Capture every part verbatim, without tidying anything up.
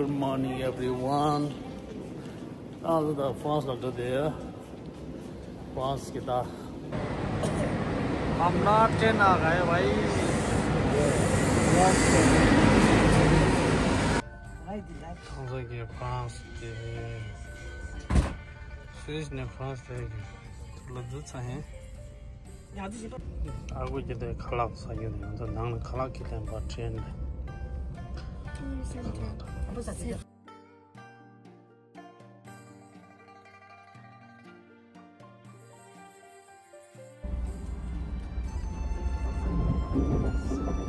Good morning, everyone. आज त फ्रान्स ला गयो। फ्रान्स के त हम ना ट्रेन आ गए भाई। आज के फ्रान्स के स्विस ने फ्रान्स ले गए। थोड़ा दूर सा है। ཨ་ཁུ་ཁྱེད་དེ་ཁ་ལག་ཟ་རྒྱུ་ནི་ང་ཚོ་ནང་ལ་ཁ་ལག་གི་ལེན་པ་ཁྲལ་ནས།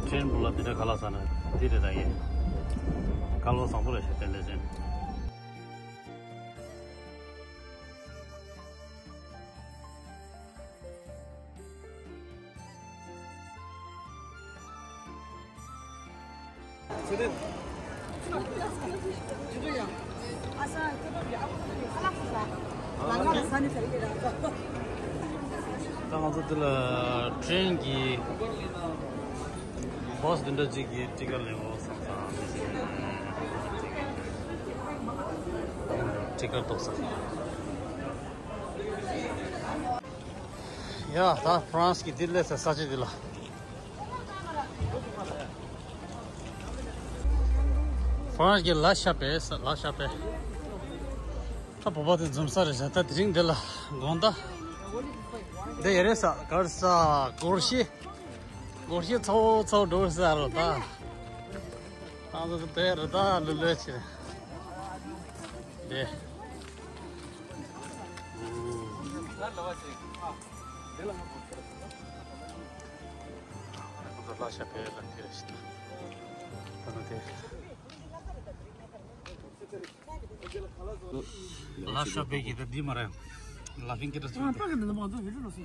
ཁྲལ་བུ་ལ་འདི་འདྲ་ཁ་ལག་ཟ་ན་འདི་རེད་ད་ཡིན། བཀའ་སློབ་བཟང་པོ་རེད་ཤག་ཏན་ཏན་ཅན། ད་ང་ཚོ་འདི་ལ་ཊི་རེན་གྱི་བཱས་འདི་འདྲ་ཅིག་གི་ཊི་ཀེ་ཊི་ལེན་དགོས་བསམ་སོང་། ཊི་ཀེ་ཊི་ཏོག་ཙམ། ཡ། ད་ཧྥ་རན་སི་གི་འདི་སླེབས་ས་ས་ཆ་འདི་ལ། ཧྥ་རན་སི་གི་ལ་ཤ་པེ་ས་ལ་ཤ་པེ། ད་བོད་པ་དེ་འཛོམས་ས་རེད་ཤག་ད་དེ་རིང་འདི་ལ་དགོང་དག་འདི་ཡོད་རེད་ཤག་ག་རེ་ཟེར་སྒོར་གཞས། སྒོར་གཞས་ཚ་བོ་ཚ་བོ་འགྲོ་ས་རེད་ད། ང་ཚོ་དེ་རེད་ད་ལོས་ལོས་བྱེད། དེ། ཁོ་ཚོ་ལ་ཤ་པེ་ལ་དེ་རེད་ཤག་ད་ནི་དེ། ལ་ཤ་པེ་གི་ད་འདི་མ་རེད། ལ་ཕིང་ཀེ་ཏ་སི་ཊི་རིཊ། ལ་ཕིང་ཀེ་ཏ་སི་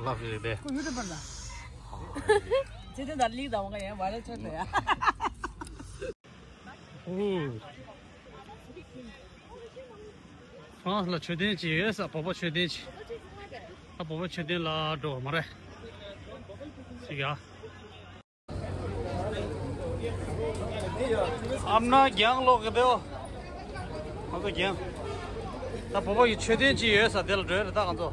ཊི་རིཊ་པར་ལ། ལ་ཕིང་ཀེ་ཏ་སི་ཊི་རིཊ་པར་ལ། ཚེ་དེ་ད་ལིག་ད་འོང་ག་ཡ་བ་རེ་ཆོད་ལ་ཡ། ཧྥ་རན་སི་ལ་མཆོད་རྟེན་ཅིག་ཡོད་ས། བོད་པ་མཆོད་རྟེན་ཅིག་ད་བོད་པ་མཆོད་རྟེན་ལ་འགྲོ་བ་མ་རེད། ཅིག་ཡ། ཨམ་ན་རྒྱང་ལོག་གི་འདུག་ང་ཚོ་རྒྱང་། ད་བོད་པ་གི་མཆོད་རྟེན་ཅིག་ཡོད་ས་དེ་ལ་འགྲོ་ཡ་རེད་ད་ང་ཚོ།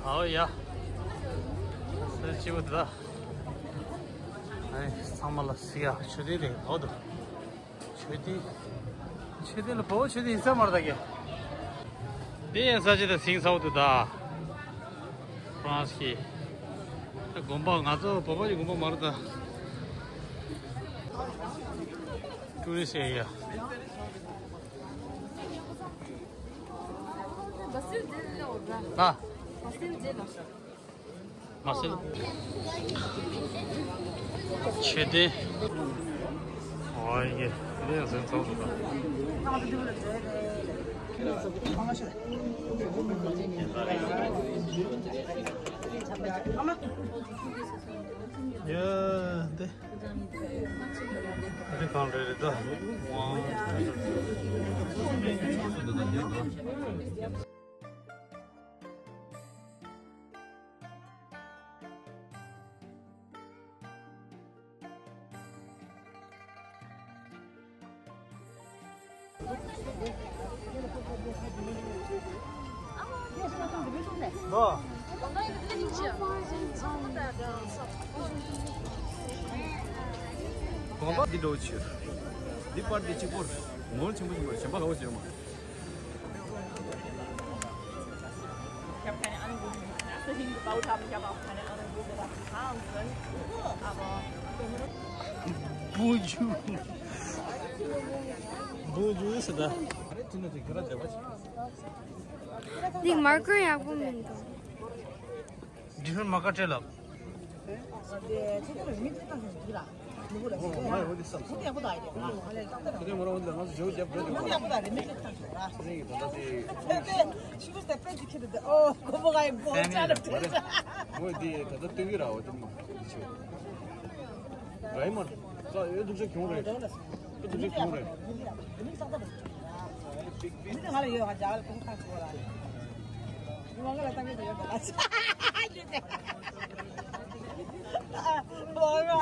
ཨའོ་ཡ། སེ་ཅི་བ་དེ་ད། ཨེ་ཚང་མ་ལ་སི་ཡ་མཆོད་རྟེན་རེད་འོ་དོ། མཆོད་རྟེན། མཆོད་རྟེན་ལ་བོད་མཆོད་རྟེན་ཡིན་ས་མ་རེད་ད་གི། དེ་ཡིན་ས་ཅི་ད་སིང་ས་འོ་དོ་ད། ཧྥ་རན་སི་གི། ད་དགོན་པ་ང་ཚོ་བོད་པ་ཡི་དགོན་པ་མ་རེད་ད། ཊུ་རི་སི་ཊི་ཨེ་རི་ཡ། ལ། མ་སེལ། མཆོད་རྟེན། ཨོ་ཡེ། འདི་ཡང་ཟིན་ཚོགས་སུ་དང་། ཡ་འདི། འདི་གང་རེད་རེད་ད། དགོངས་པ་འདི་འདྲ་བོ་ཆེ། འདི་པར་འདི་གཅིག་པོར་ངོ་ཆེན་པོ་ཆེན་པོ་གཞན་པ་ག་བོ་ཟེར་མ། Ich habe keine Ahnung, wo die Matratzen hingebaut haben. Ich habe auch keine Ahnung, wo wir das gefahren sind. Aber Bonjour. Bonjour, c'est ça. འདི་མར་ཀོན་ཡག་པོ་མི་འདུག Different market ལ།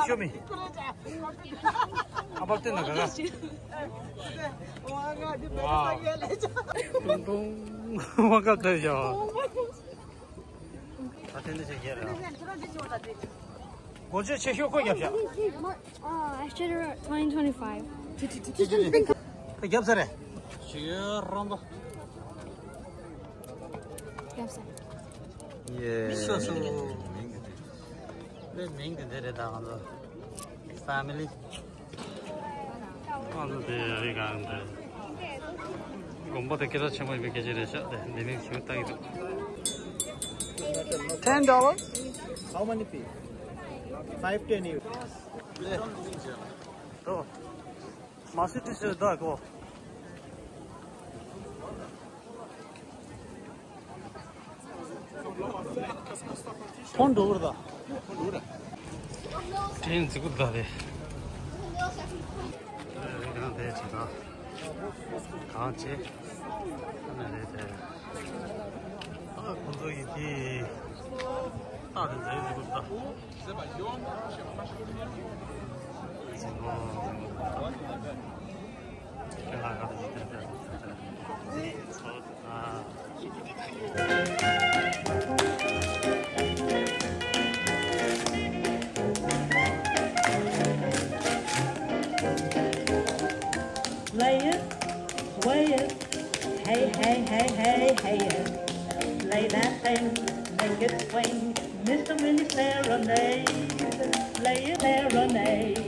Show me. ཨ་ཕར་བལྟས་ན་ག་ག་ཝའོ། ཏུང་ཏུང་། དམག་སྒར་ཐོན་ཤག་ད་ཐེངས་འདི་ཆེ་རྒྱལ་རེད། སྒོ་ཆེ་ཆེ་ཤོས་ཁོ་རྒྱབ་ཤག་ཨ། ཨེ་ཤི་ཡ་ཊུ་ཌེ་ཊུ་ཐའུ་ཛེན་ཊ་ཊ་ཕའིབ། ཁོ་རྒྱབ་ས་རེད། ཞུ་རོམ་པ། རྒྱབ་ས། ཡེ། མི་ཤོ་སུ། ལས་མིང་དེ་འདི་རེད་ད་ང་ཚོ། ཕེ་མི་ལི། ང་ཚོ་དེ་རེད་གང་འདི། དགོན་པ་དེ་སྐད་གྲགས་ཆེན་པོ་ཡིན་པའི་སྐད་ཆ་རེད་ཤག་དེ་འདི་ནས་ཞུ་ལྟ་གི་འདུག Ten dollars? How many piece? Five ten each. ལོ། མ་སི་ཏི་སི་ཟེར་ད་གོ། ཕོན་འགྲོ་གི་རེད་ད། དྲིན་ཟིག་གུ་ད་རེད། རེད་གང་དེ་བྱེད་ད། གང་བྱེད། ཨ་ནི་རེད་དེ། ཨ་ཁོང་ཚོ་ཡི་དེ། ཨ་དེ་ཟེར་ཟིག་གུ་ད། Play it, sway it, hey, hey, hey, hey, hey it. Play that thing, make it swing. Mister Willie Serenade, play it serenade.